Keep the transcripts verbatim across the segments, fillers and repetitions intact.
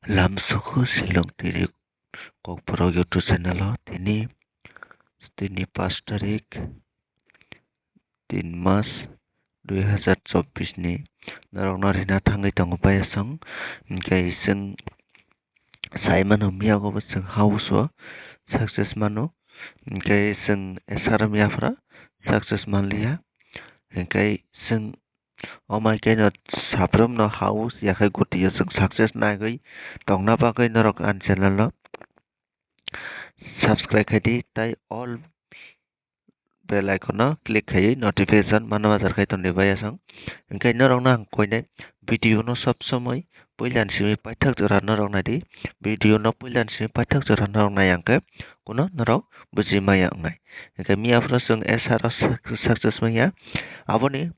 Lamsogo Shillong tini Kokborok YouTube channel o tini, tini pash tarik, tin mas, dui hazar chobbish ni norokno rina thangwi tongo payasong. Hinkhe chwng sai mano miyago bo chwng house o success mano. Hinkhe chwng S R M yaphra success manliya. Hinkhe chwng Omo hai khe no saprumno house ya khe gotio chwng success naiwi tongna bagwi norok ani channel no subscribe khai di tei all bell icon no click khaiwi notification mano bajar khai tongdi baya chwng. Hinkhe norok no ang koinai video no sob somoi puila ni simi paithak jora norok naidi, video no puila ni simi paithak jora norok nai ang khe kuno norok buji maya wngnai. Hinkhe miya phano chwng S R o success manya aboni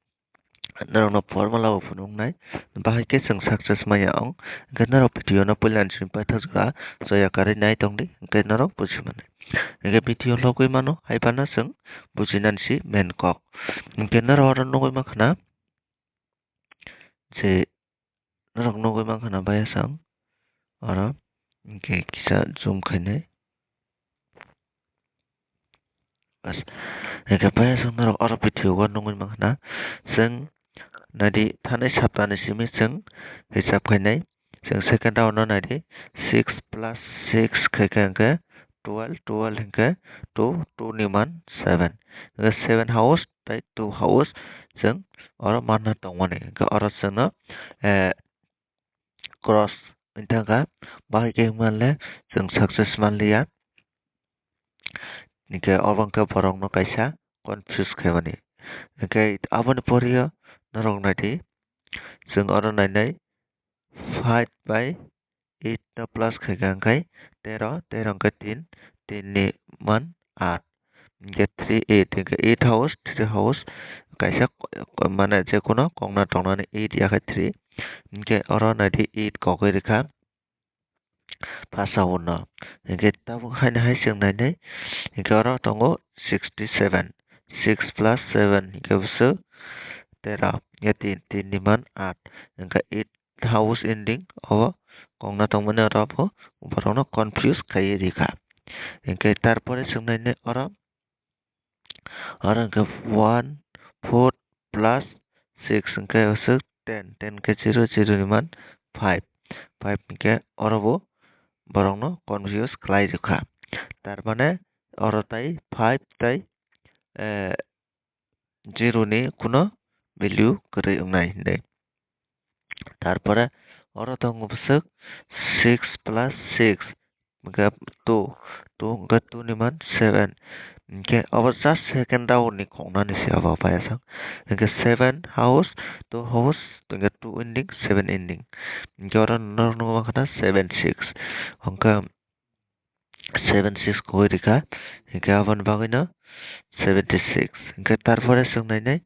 norokno formula bo phunuknai, bahai khe chwng success manya wng. Hinkhe norok video no puila ni simi paithak jora choya karwi nai tongdi, hinkhe norok buji mannai. Hinkhe video logwi mano, hai phano chwng bujinani si main kok. Hinkhe norok oro nugwi mankha na je norok nugwi mankha na baya chwng oro hinkhe kisa zoom khainai. Bas. Hinkhe phaiyasong norok oro video o nugwi mankha na, chwng naidi thanai saptani simi chwng hisab khainai. Chwng second round no naidi, six plus six khaikhe hinkhe twelve, twelve hinkhe two, two ni man seven. Hinkhe seven house tei two house chwng oro manna tongmani. Hinkhe oro chwngno, eh, cross wngthangkha, bahai khe wngmanle chwng success manliya. Hinkhe obo wngkha borokno kaisa confuse khaimani. Hinkhe aboni poriyo norok naidi, chwng oro nainai five bai eight no plus khaikha hinkhe tero, tero hinkhe tin, tin ni man aat. Hinkhe three eight, hinkhe eight house, three house, kaisa, mane, je kono kokna tongnani eight ya khe three. Hinkhe oro naidi eight kokoi rikha, phasao no. Hinkhe tabuk haino hai chwng nainai, hinkhe oro tongo sixty seven, six plus seven hinkhe bwswk tero, hinkhe tin, tin ni man aat, hinkhe eight house ending o kokna tongmani oro bo borokno confuse khaiwi rikha. Hinkhe tarpore chwng nainai oro, oro hinkhe one, four plus six hinkhe aswk ten, ten khe zero, zero ni man five, five hinkhe oro bo borokno confuse khlai rwkha. Tar mane oro tai five tai, eh, zero ni kuno value kwrwi wngnai hinwi. Tarpore oro tongo bwswk six plus six hinkhe two, two hinkhe two ni man seven. Hinkhe obo just second round ni koknani se obo phaiyasang. Hinkhe seven house, two house, hinkhe two ending, seven ending. Hinkhe oro norok nukgo mankha na seven six. Hinkhe seven six koi rikha, hinkhe aboni bagwino seventy six. Hinkhe tarpore chwng nainai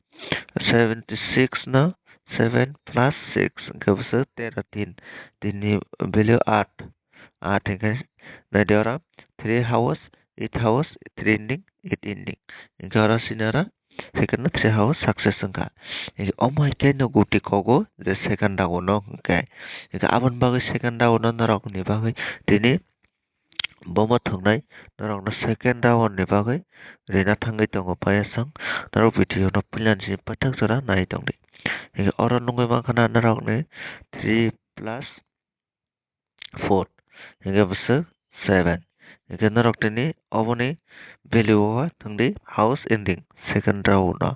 seventy six no seven plus six hinkhe bwswk tero tin, tin ni value aat, aat hinkhe naidi oro three house, eight house, three ending, eight ending. Hinkhe oro chini oro second no three house success wngkha. Hinkhe omo hai khe no guti kogo je second round o no hinkhe. Hinkhe aboni bagwi second round o norok ni bagwi tini bomo thwngnai norokno second round ni bagwi rina thangwi tongo phaiyasang. Norok video no puila ni simi paithak jora nai tongdi. Hinkhe oro nugwi mankha na norokni three plus four hinkhe bwswk seven. Hinkhe norok tini oboni value o thwngdi house ending second round o.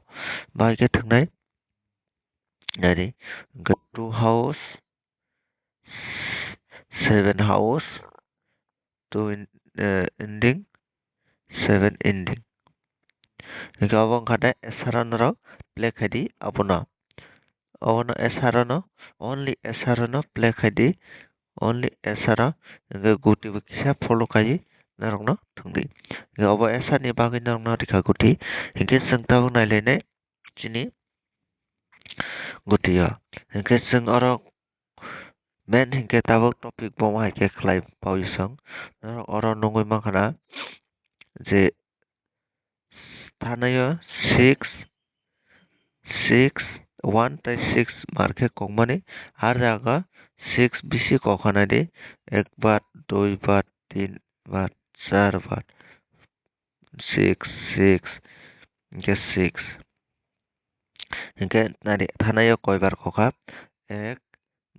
Bahai khe thwngnai naidi hinkhe two house, seven house, two in, eh, ending, seven ending. Hinkhe obo wngkha de S R O norok play khaidi abono. Obono S R O no, only S R O no play khaidi, only S R O, hinkhe guti bo kisa follow khaiwi norokno thwngdi. Hinkhe obo S R ni bagwi norokno rikha guti, hinkhe chwng tabuk nailainai chini guti o. Hinkhe chwng oro main hinkhe tabuk topic bo hai khe khlai paui song. Norok oro nugwi mankha na je thanai o six, six, one tei six mar khe kokmani. Ar jaga six bisi kokha nai di, ek bar, dui bar, tin bar, char bar, six, six, hingke six. Hingke nari thanai o koi bar kokha? Ek,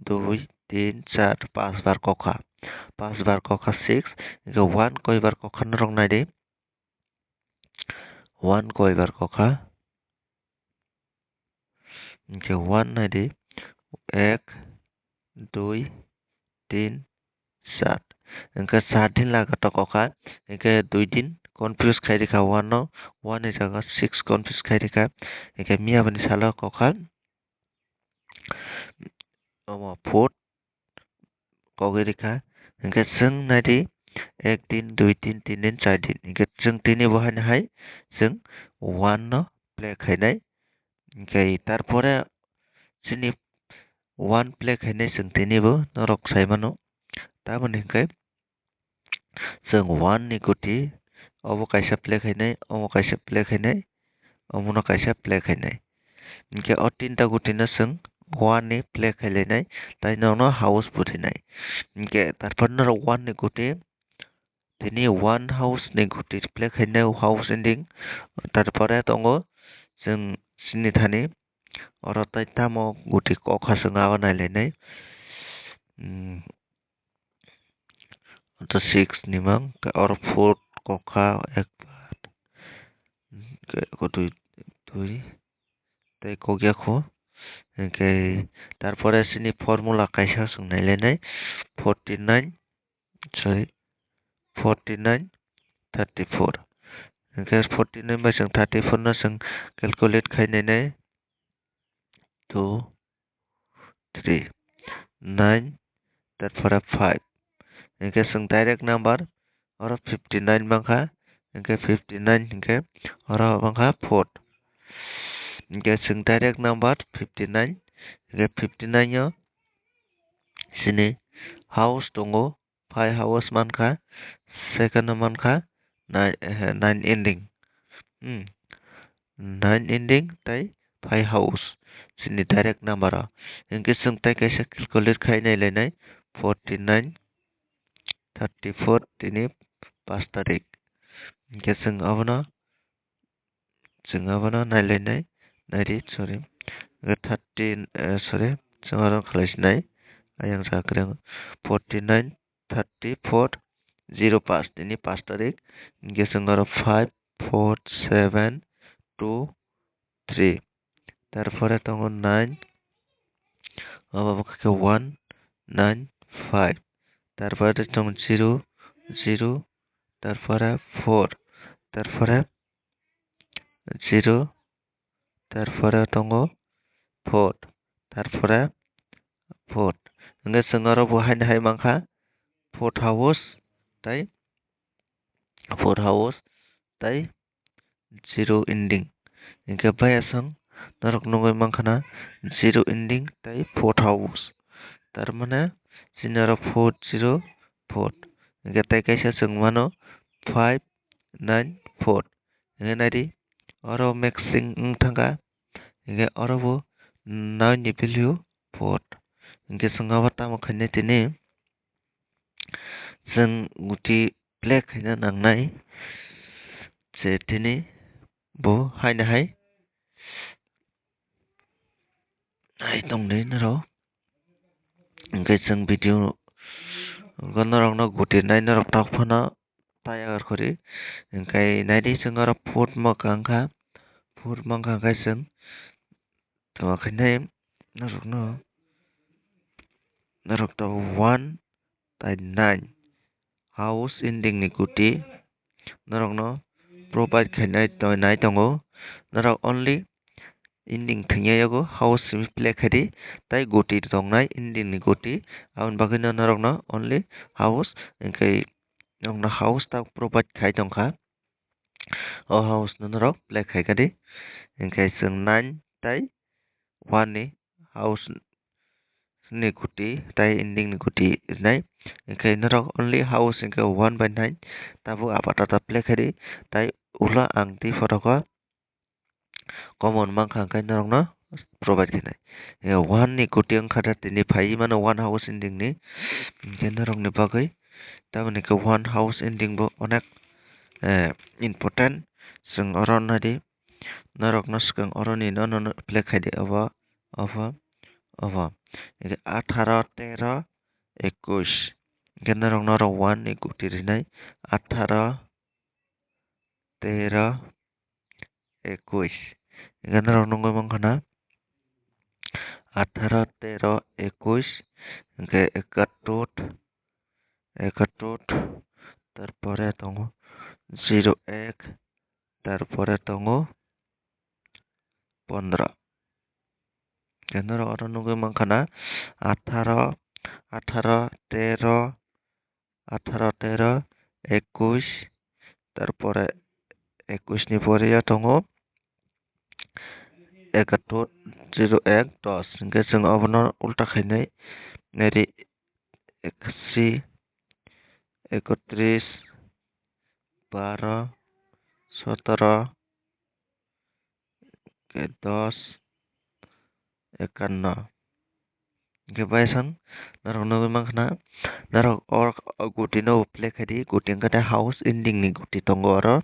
dui, tin, char, panch bar kokha. Panch bar kokha six, hingke one koi bar kokha norok nai di. One koi bar kokha. Hingke one nai di. Ek, dui, tin, char. Hingke char din laga to kokha. Hingke dui din confuse khai rikha one no. One ni jaga six confuse khai rikha. Hingke miya bini salo kokha. Omo four kogwi rikha. Hingke chwng nai di, ek din, dui din, tin din, char din. Hingke chwng tini bo haino hai chwng one no play khainai. Hingke tarpore chini one play khainai chwng tini bo norok sai mano. Tamoni hingke chwng one ni guti obo kaisa play khainai, omo kaisa play khainai, omono kaisa play khainai. Hingke o tinta guti no chwng one ni play khailainai, tai nono house bo rinai. Hingke tarpor norok one ni guti tini one house ni guti play khainai house ending. Tarpore tongo chwng chini thani oro tai tamo guti kokha chwng abo nailainai. Hmm. Oro six ni mang, oro four kokha, ek bar, hingke kodui, dui, tei kokya kho. Hingke tarpore chini formula kaisa chwng nailainai, forty nine, sorry, forty nine, thirty four. Hingke forty nine bai chwng thirty four no chwng calculate khai nainai, two, three, nine, tarpore five. Hingke chwng direct number, oro fifty nine mankha, hingke fifty nine hingke oro mankha four. Hingke chwng direct number fifty nine, hingke fifty nine o chini house tongo, five house mankha, second o mankha nine, eh, nine ending. Hmm. Nine ending tei five house chini direct number o. Hingke chwng tei kaisa calculate khai nailainai, forty nine, thirty four tini pash tarik. Hingke chwng abono, chwng abono nailainai, naidi, sorry, thirty, eh, sorry, chwng aro khlai sinai, ayang sa kwrwng, forty nine, thirty four, zero pash, tini pash tarik, hingke chwng aro five, four, seven, two, three, tarpore tongo nine, obo khe one, nine, five, tarpore tongo zero, zero, tarpore four, tarpore zero, tarpore tongo four, tarpore four. Hingke chwng oro bo haino hai mankha, four house tei four house tei zero ending. Hingke bai aswng norok nugwi mankha na zero ending tei four house. Tar mane chini oro four zero four. Hingke tei kaisa chwng mano five nine four. Hingke naidi, oro mixing wng thangkha, hingke oro bo nine ni value four. Hingke chwng abo tamo khainai tini, chwng guti play khaina nangnai, je tini bo haino hai, hai tongdi norok. Hingke chwng video o norokno guti nai norok tok phano tayar khori. Hingke naidi chwng oro food ma kangkha, food ma kangkha chwng tamo khainai norokno, norok tongo one tei nine house ending ni guti norokno provide khainai tongnai tongo. Norok only ending thwngya yago house simi play khaidi tei guti tongnai ending ni guti. Aboni bagwino norokno only house hingke norokno house ta provide khai tongkha. O house no norok play khai kha di. Hingke chwng nine tei one ni house ni guti tei ending ni guti rinai. Hingke norok only house hingke one bai nine tabuk apata ta play khai di. Tei ulo ang twi photo kha common mankha hingke norokno provide khainai. Eh, one ni guti wngkha da tini phai mano one house ending ni. Hinkhe norok ni bagwi tamoni khe one house ending bo onek, eh, important. Chwng oro nadi norok no swkang oro ni no, no, no play khai di obo, obo, obo. Hinkhe atharo, tero, ekush. Hinkhe norok no oro one ni guti rinai atharo, tero, ekush. Hinkhe norok nugwi mankha na atharo, tero, ekush, hinkhe ekatot, ekatot, tarpore tongo zero ek, tarpore tongo pondro. Hinkhe norok oro nugwi mankha na atharo, atharo, tero, atharo, tero, ekush, tarpore ekush ni pore ya tongo ekatot, zero ek, dos. Hinkhe chwng obono ulta khainai, nari ekasi, ekotris, baro, sotoro, hinkhe dos, ekanno. Hinkhe bai sang norok nugwi mankha na, norok o guti no play khai di, guti wngkha tei house ending ni guti tongo oro.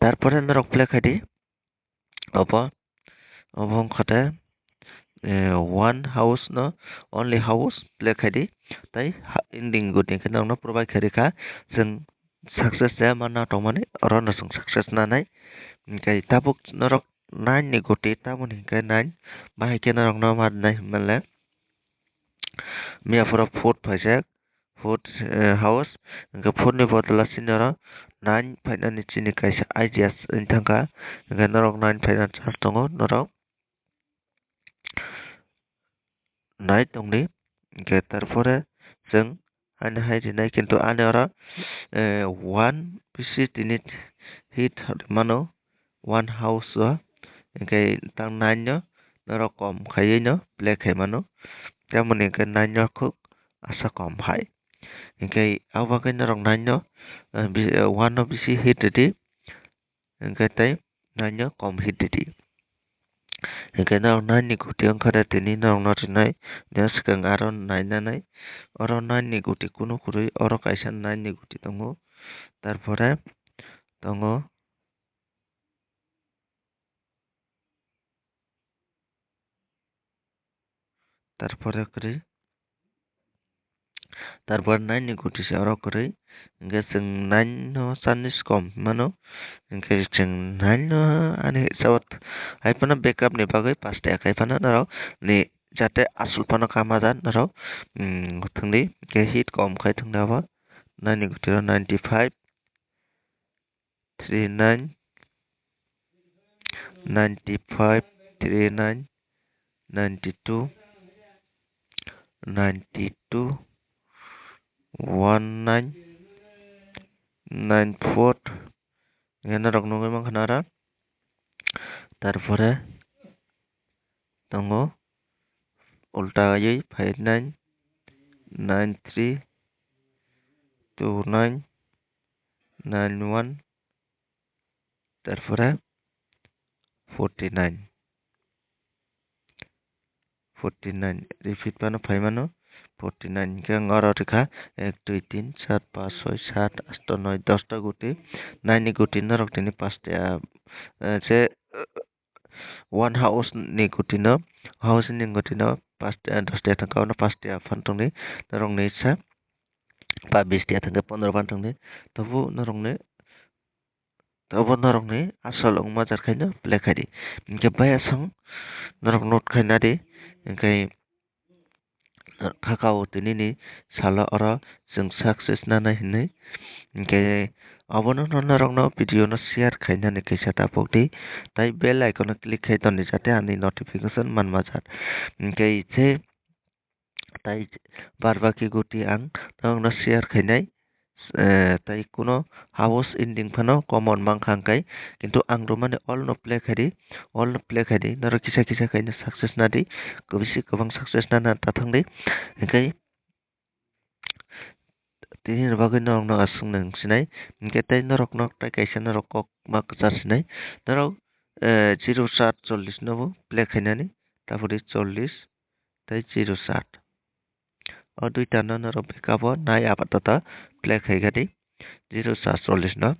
Tarpore norok play khai di, obo, obo wngkha tei, eh, one house no, only house play khai di, tei ha-, ending guti khe norok no provide khai rikha, chwng success se ma na tongmani, oro no chwng success nanai. Hinkhe tabuk norok nine ni guti, tamoni hinkhe nine, bahai khe norok no ma nai hinmale. Miya phuru food phaijak, food, eh, house, hinkhe food ni bodol o chini oro nine phainani chini kaisa idea wng thangkha, hinkhe norok nine phaina char tongo norok. Nai tongdi, hinkhe tarpore chwng ani hai rinai, kintu ani oro, eh, one bisi tini hit mano, one house o, hinkhe tang nine no norok kom khaiwi no play khai mano, tamoni hinkhe nine no khuk asa kom hai, hinkhe abo bagwi norok nine no, eh, bi-, eh, one no bisi hit rwdi. Hinkhe tei nine no kom hit rwdi. Hinkhe norok nine ni guti wngkha de tini norok no rinai, nini swkang aro nainanai. Oro nine ni guti kunu kwrwi, oro kaisa nine ni guti tongo. Tarpore tongo. Tarpore kwrwi, tarpore nine ni guti se oro kwrwi, hinkhe chwng nine no char ni se kom mano, hinkhe chwng nine no ani hisab o hai phano backup ni bagwi paste khai phano norok ni jate aswk phano kama jan norok, um, thwngdi, hinkhe hit kom khai thwngdi abo nine ni guti o ninety five. Three nine, ninety five, three nine, ninety two, ninety two, one nine, nine four, norok nugwi mankha na oro. Tarpore tongo ulta wi five nine, nine three, two nine, nine one, tarpore forty nine, forty nine, repeat phano phai mano, forty nine, hinkhe ang oro rikha ek, dui, tin, char, panch, choi, sat, asto, noi, dosta guti, nine ni guti norok tini paste, ah, eh, se, eh, one house ni guti no, house ni guti no paste, ah, dosta thangkha, ono paste phano tongdi, norok ni sa, ba bish tiya thangkhe pondro phano tongdi, tobo norok ni, tobo norok ni asol wngma jar khaino play khai di, hinkhe bai aswng norok note khai nadi, hinkhe kha ka o tini ni salo oro chwng success nanai hinwi. Hinkhe abono no norok no video no share khainani kaisa ta pokdi, tai bell icon o click khai toni jate ani notification manma jar. Hinkhe se tai bar baki guti ang norok no share khainai. Eh, tai kuno house ending phano common mankha hwnkhe, kintu ang rwmani all no play khai di, all no play khai di, norok kisa kisa khaino success nadi, bisi kwbang success nana ta thangdi, hwnkhe tini ni bagwi norok no aswk nang sinai, hwnkhe tei norok no tei kaisa norok kok ma kwchar sinai, norok, eh, zero sat chollish no bo play khainani, tabuk di chollish tei zero sat. O duita no norok bwkha bo nai apatata play khai kha di zero sat chollish no.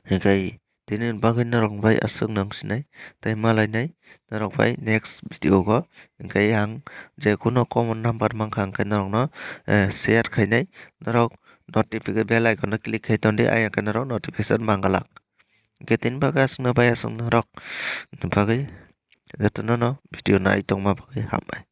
Hinkhe tini bagwi norok bai aswk nang sinai tei malainai norok bai next video o. Hinkhe ang je kuno common number mankha hinkhe norokno, eh, share khainai norok notification bell icon no click khai tondi ayang khe norok notification mangalak. Hinkhe tini bagwi aswkno bai aswk norok bagwi jotono no video nai tongma bagwi hambai.